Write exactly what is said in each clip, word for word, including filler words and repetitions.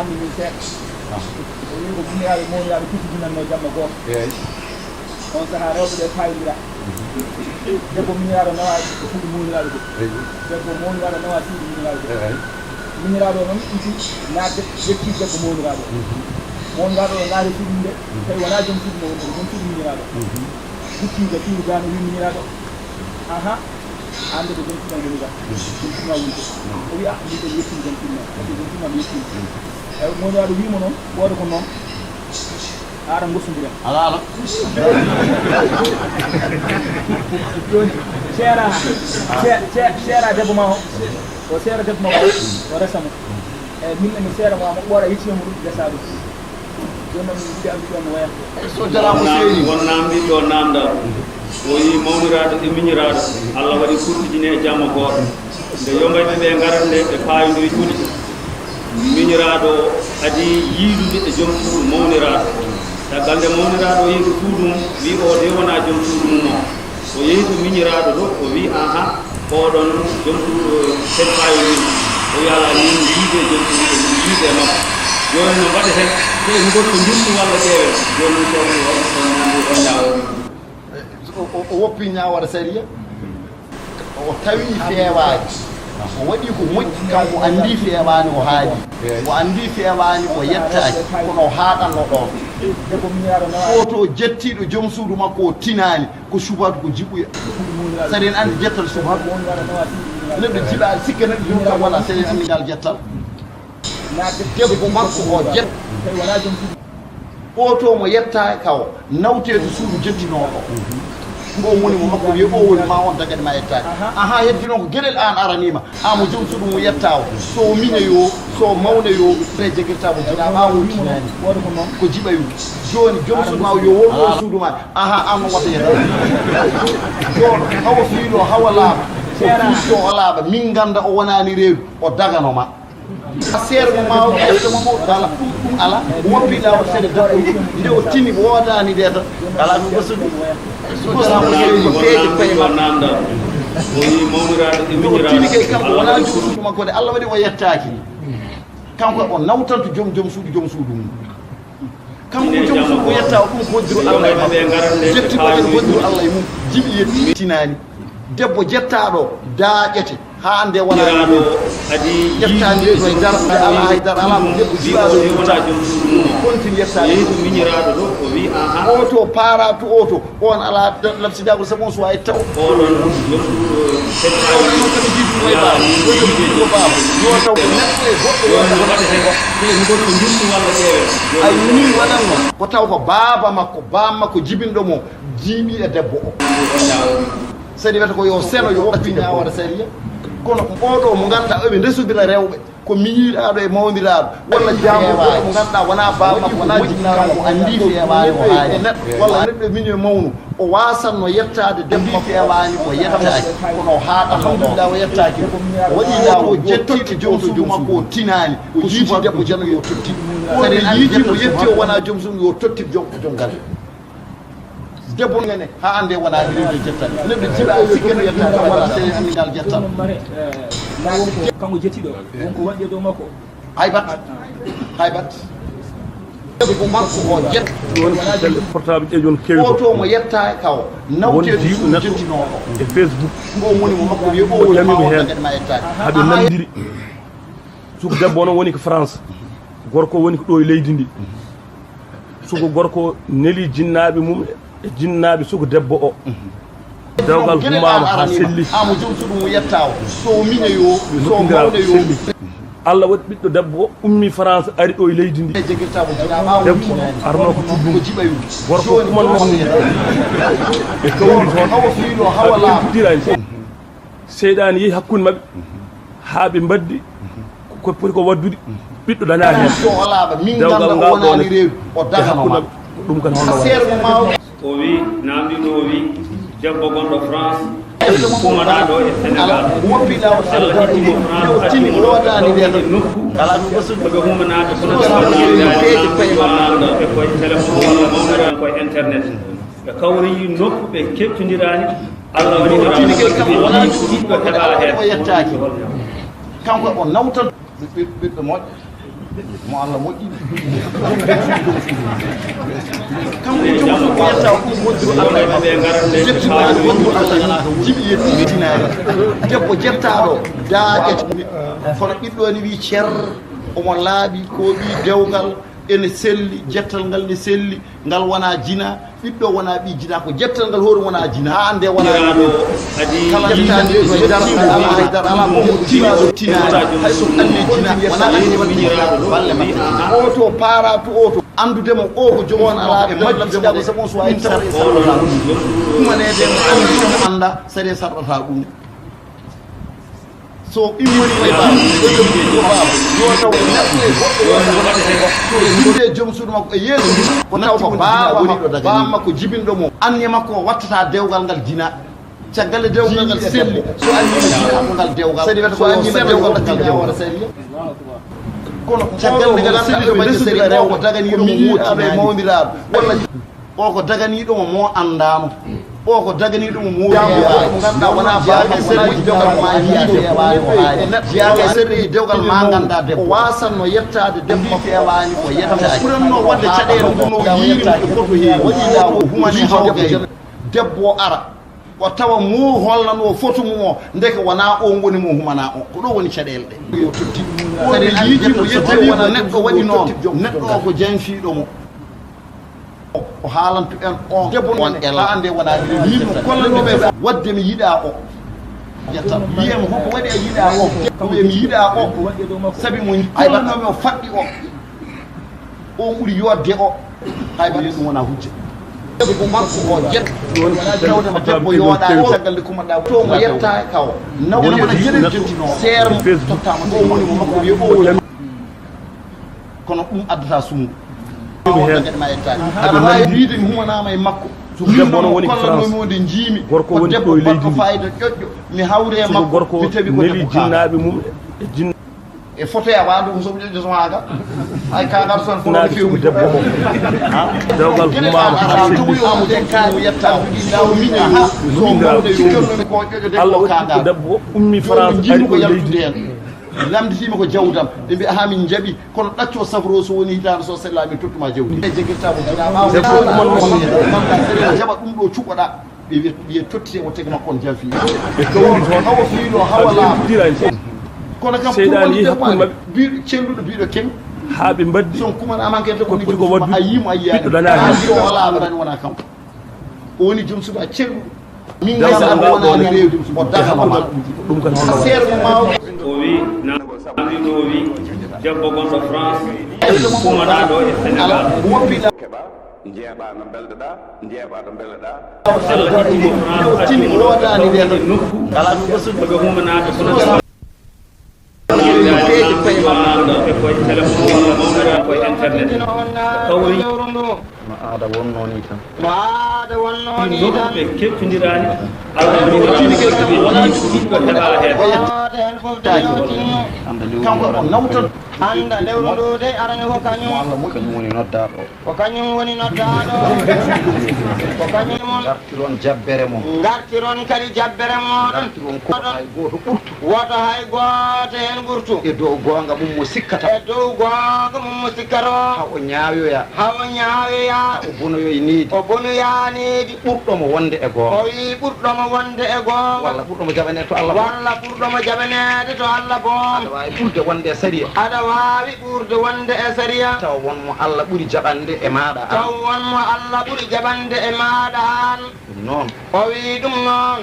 Min seeɗa. O wii ko miñiraaɓe mawniraaɓe kuttidinannoo jamma gooto. Eey. On sahaa rewɓe ɓe paayondira. Debbo miñiraaɗo nawa e suudu mawniraaɗo ɗo. Eey. Debbo mawniraaɗo nawa suudu miñiraaɗo ɗo. Eey. Miñiraaɗo o noon iti naatde, yetti debbo mawniraaɗo o. Mhm. Mawniraaɗo o naati suudu nde, mhm, tawi wonaa joom suudu mawni, ko joom suudu miñiraaɗo. Mhm. Duttiijo suudu gaa no wii miñiraaɗo, aha, aan de ko joom suudu am woni gaa. Mhm. Joom suudu maa woni ɗo. Mhm. O wii, ah, min ɗo mi yettiima joom suudu maa. Parce que joom suudu maa mi yettiima. Mhm. Eey, mawniraaɗo wii mo noon, ɓooyde ko noon. Aɗa ngostondiren. Alaa, alaa. Jooni, seera, se-, se-, seera debbo ma o, o seera debbo ma o, o resa mo. Eey, min ne mi seera mo, mo ɓooyɗa yettiima mo ɗum, resa ɗum. Jooni noon, min njiɗi anndude on no wayata. So jaraama, seydi. Won naamndiiɗo ɗo naamndal. O yii mawniraaɗo e miñiraaɗo. Allah waɗi kuttidini e jamma gooto. Nde yombayɓe ɓe ngarata nde, ɓe paayondiri juuɗe. Miñiraaɗo adii yiidude e joom suudu mawniraaɗo. Caggal nde mawniraaɗo yehi to suudu mum, wii, "Oo de wonaa joom suudu mum o." O yehi to miñiraaɗo ɗo, o wii, "Aha, oɗon joom suudu, eh, ken paayondiri." O wii, "Alaa, min yiide e joom suudu, min yiide e makko." Jooni no mbaɗeten, so en ngotto njurtu walla ƴeewen. Jooni noon, ceerno o, on nandi on ñaawol. O, o, o woppi ñaawara sariya. O tawi feewaani. O waɗi ko moƴƴi, kanko o anndi feewaani, o haali. O anndi feewaani, o yettaaki, kono o haaɗanno ɗoon. Gooto o jettiiɗo joom suudu makko, o tinaani, ko subhatu, ko jiɓuya. Saɗa en anndi jettal subhatu. Neɗɗo jiɓaali, sikke neɗɗo joom kam wala, saɗa en anndi ngal jettal. Debbo makko o jet-, o to mo yetta ka o nawte to suudu jettinooɗo. Ko o woni mo makko wiye o woni ma on dagani ma yettaade. Aha, heddi noon ko geɗel an araniima. A mo joom suudu mo yetta o. So o miñe yo, so o mawne yo, ɓe jegirta mo jinaama o tinaani. Ko jiɓa yo. Jooni joom suudu ma o yo won ɗo suudu ma. Aha, an no wata yetta. Jooni hawa fiilo hawa laaɓa. Ko fiisto o laaɓa. Min ganda o wonani reedu. O dagano ma. A seere mo ma o ƴefta mo mo kala ɗum, ɗum ala. Woppi laawol seeɗa daɗɗo. Nde o tini woodaani nde tan. Ala ɗum ko suudu. Ko suudu ko yeeyi ko peeje koye makko. Nde o tini kay kanko wonaa joom suudu makko de Allah waɗi o yettaaki. Kanko o nawtanto joom, joom suudu, joom suudu mum. Kanko ko joom suudu o yetta o ɗum ko hoddiro Allah e makko. Jetti ko ene hoddiro Allah e mum. Jiɓi yetti tinaani. Debbo jettaaɗo daaƴete. Haa nde wona ƴettaani ɗo e dara, nde alaa hay dara, alaa ko debbo jiwaaɗo e ɗum tan. Continue yettaade ɗum. O to paara to o to, on alaa labsidagol sabu on suwa etta o. Oɗon noon kam jiidu mo e baaba, woni ko jiidu ko baaba. Yo taw ko neɗɗo e goɗɗo wonta ko neɗɗo. Ay, ni waɗanno ko taw ko baaba makko, baaba makko jibinɗo mo, jiiɓi e debbo o. Sadi wiyata ko yo seno, yo watti ñaawata sariya. Kono ko oɗo mo ngannduɗaa oɓe ndesodira rewɓe, ko miñiraaɗo e mawniraaɗo, walla jaambuɗo mo ngannduɗaa wonaa baaba makko, wonaa jinnaaɗo makko, anndi feewaani o haali. Neɗɗo, walla neɗɗo miño e mawnu, o waasanno yettaade debbo makko, feewaani o yettaaki, kono o haaɗa, alhamdulillah, o yettaaki. O waɗi laawo, o jettiiɗo joom suudu makko, o tinaani, o yiiti debbo jano yo totti. O yiiti mo yetti o wonaa joom suudu, yo totti joom, joom galle. Debbo ngene haa annde wona rewde jettal. Neɗɗo jiɗa sikke no yettaade wala sey anndi ngal jettal. Kanko jettiɗo wonko waɗi e dow makko. Haybat. Haybat. Debbo makko o jet. Woni portable ƴeewi on kewi. Oto mo yetta kaw. Nawte ɗum jettinooɗo e Facebook. Ko woni mo makko wiye o woni ma o dagat ma yettaade. Haɓe nanndiri. Suka debbo noon woni ko France. Gorko woni ko ɗo e leydi ndi. Suka gorko neli jinnaaɓe mum e jinnaaɓe suka debbo o. Dewgal hummaama haa selli. Amo joom suudu mo yetta o. So o miñe yo, so o mawne yo. Allah waɗi ɓiɗɗo debbo o ummi France ari ɗo e leydi ndi. Debbo arno ko tuddum. Gorko kumanno e kawri toon. Hawa fiilo, hawa laaɓa. Seyɗaani yehi hakkunde maɓɓe, haa ɓe mbaddi ko poti ko waɗdude, ɓiɗɗo dañaa heen. Dewgal ngal ɗo ne, e hakkunde maɓɓe, ɗum kan holno waɗata? O wi, naamndiiɗo o wi, debbo gonɗo France, humanaaɗo e Sénégal. Allah itti mo France, addi mo ɗo, e nokku, ɓe humanaade, kono ɓe koye téléphone, koye internet. Ɓe kawri nokku, ɓe keɓtondiraani. Allah waɗi tini kay kanko wonaa ɗiɗɗo heɓaa heen. O yettaaki. Kanko o nawtan ɓiɗɗo moƴƴo. Mo Allah moƴƴini. Kanko joom suudu o yetta o ɗum woddiro Allah e makko. Yettinaani woddiro Allah e makko. Jiɓi yettinaani. Debbo jettaaɗo daaƴe. Kono ɓiɗɗo ne wii cer, omo laaɓi, ko wii dewgal, ene selli, jettal ngal ne selli, ngal wonaa jinaa. Ɓiɗɗo wonaa ɓii jinaa, ko jettal ngal hoore wonaa jinaa. Haa annde wonaa kala jettaani ko e dar, alaa hay dar, alaa ko mo tinaani, hay so anne jinaa, wonaa anne waɗi balle makko. O to paara to o to anndude mo, o ko jogoon alaa e majjitaago, sabu on suwaa en sar e sarɗata ɗum. Kumaneede mo anndi mo annda, sari e sarɗata ɗum. So immanii e baaba, yo taw ko neɗɗo e goɗɗo wonde wonde e goɗɗo. Yimɓe e joom suudu makko e yeeso, ko taw ko baaba makko, baaba makko jibinɗo mo. Anniya makko o wattata dewgal ngal jina. Caggal nde dewgal ngal selli, so anniya mo jina ko ngal dewgal. Sadi wata ko anniya dewgal ngal dewgal. Kono caggal nde ngal selli, ko resugol sari, o ko daganiiɗo mo moƴƴinaani. Walla O ko daganiiɗo mo, mo anndaano. O ko daganiiɗo mo, mo wiyaano. Mo ngannduɗaa wonaa baaba, wonaa dewgal ma yiide. Jeyaa e sirri dewgal ma nganndaa debbo. O waasanno yettaade debbo feewaani ko yettaaki. Ɓuranno waɗde caɗeele ɗum no yiiri mo e foto heewi. Waɗi laaw o humani haw gay. Debbo o ara. O tawa mo hollanoo foto mum o, ndeke wonaa oon woni mo humanaa o. Ko ɗo woni caɗeele ɗe. Oon ɓe yiidi mo yettaani ko neɗɗo waɗi noon. Neɗɗo o ko janfiiɗo mo. O haalantu en on debbo on ela ande wona min mo kollanno ɓe wadde mi yiɗa o yetta wiyam hoko waɗi a yiɗa o wiyam yiɗa o sabi mo kollannomi o faɗɗi o on ɓuri yodde o hay ɓaɗe ɗum wona hujja debbo makko o jet tawdema debbo yooɗa caggal nde kumaɗa to mo yetta kaw nawonama jeɗen jettino seer mo tottama ɗo woni mo makko wiye o woni kono ɗum addata sumu aɗa waawi wiide mi humanama e makko min noon kollannomi wonde jiimi ko debbo baɗɗo fayida ƴoƴƴo mi hawre e makko mi tawi ko debbo kaɗa e fotoya wa ɗum soɓe ƴoƴƴo so maga ay kagar son fono fewmi debbo o dewgal humama ha tumuyamu de kawi yetta law miña ha so mawde wikkannomi ko ƴoƴƴo debbo kagar debbo ummi france ari ko yaltude hen lamnditiima ko jawdam, ɓe mbiya, haa min njaɓi, kono ɗacco safro so woni hitaande so sellaa min tottu ma jawdi. Ɓe jegirtaa mo jinaa ɓaawo jaɓa ɗum ɗo cuɓoɗaa, ɓe wiya tottite o teg makko on janfi. Ɓe kawri toon hawa fiilo hawa laaɓa. Kono kam seyɗaani yehi hakkunde maɓɓe biiɗo celluɗo biiɗo keŋ. Haa ɓe mbaddi son kuman amanke to ko ni ko waddu a yiimo a yiyaani ɓiɗɗo dañaani. Haa o laaɓa tan wona kanko. O woni joom suka celluɗo. Min gasa ko wonani rewde o dagama ma ɗum kan seergo ma o wi nandi ɗo wi debbo gonɗo france kumanaɗo e sénégal woppiɗa jeeɓa no belɗoɗa jeeɓa no belɗoɗa tini wodani nden kala ɗum ko sudduɓe humanade kono no aada wonnoo nii tan. No aada wonnoo nii tan. Ɓe kettondiraani. Gooto heen fof dañootino. Kanko o nawtan. Annda lewru ndu de arani ko kañum. Kañum woni noddaaɗo. Ko kañum woni noddaaɗo. Ko kañum mon. Ngartiron jabbere mon. Ngartiron kadi jabbere mon. Ngartiron ko hay gooto ɓurtu. Woto hay gooto heen ɓurtu. E dow goonga mum mo sikkata. E dow goonga mum mo sikkata. Haa o ñaawoya. Haa o ñaawoya. Haa o bonoyoy needi. O bonoya needi. Ɓurɗo mo wonde e goonga. O wii ɓurɗo mo wonde e goonga. Walla ɓurɗo mo jaɓaneede to Allah boom. Walla ɓurɗo mo jaɓaneede to Allah boom. Aɗa waawi ɓurde wonde e sariya. Aɗa waawi ɓurde wonde e sariya. Taw won mo Allah ɓuri jaɓande e maaɗa aan. Taw won mo Allah ɓuri jaɓande e maaɗa aan. Ɗum noon. O wii ɗum noon.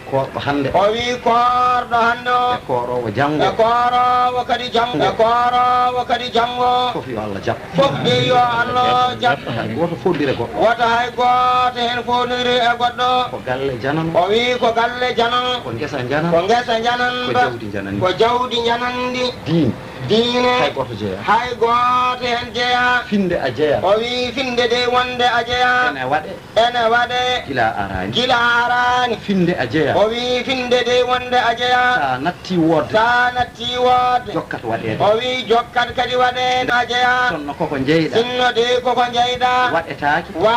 Koorɗo hannde. O wii koorɗo hannde o. E kooroowo janngo. E kooroowo kadi janngo. E kooroowo kadi janngo. Fof yo Allah jaɓ. Fof de yo Allah jaɓ. Hay gooto fondire goɗɗo. Wota hay gooto heen fondire e goɗɗo. Ko galle janano. O wii ko galle janano. Ko ngesa janano. Ko ngesa janano. Ko jawdi janandi. Ko jawdi janandi. Diine. Diine. Hay gooto jeyaa. Hay gooto heen jeyaa. Finde a jeyaa. O wii finde de wonde a jeyaa. Ene waɗe. Ene waɗe. Gila a araani. Gila a araani. Finde a jeyaa. O wii finde dey wonde a jeyaa. Sa natti woodde. Sa natti woodde. Jokkat waɗeede. O wii jokkat kadi waɗeede a jeyaa. Sinno koko njeyɗaa. Sinno dey koko njeyɗaa. Waɗetaake. Wa-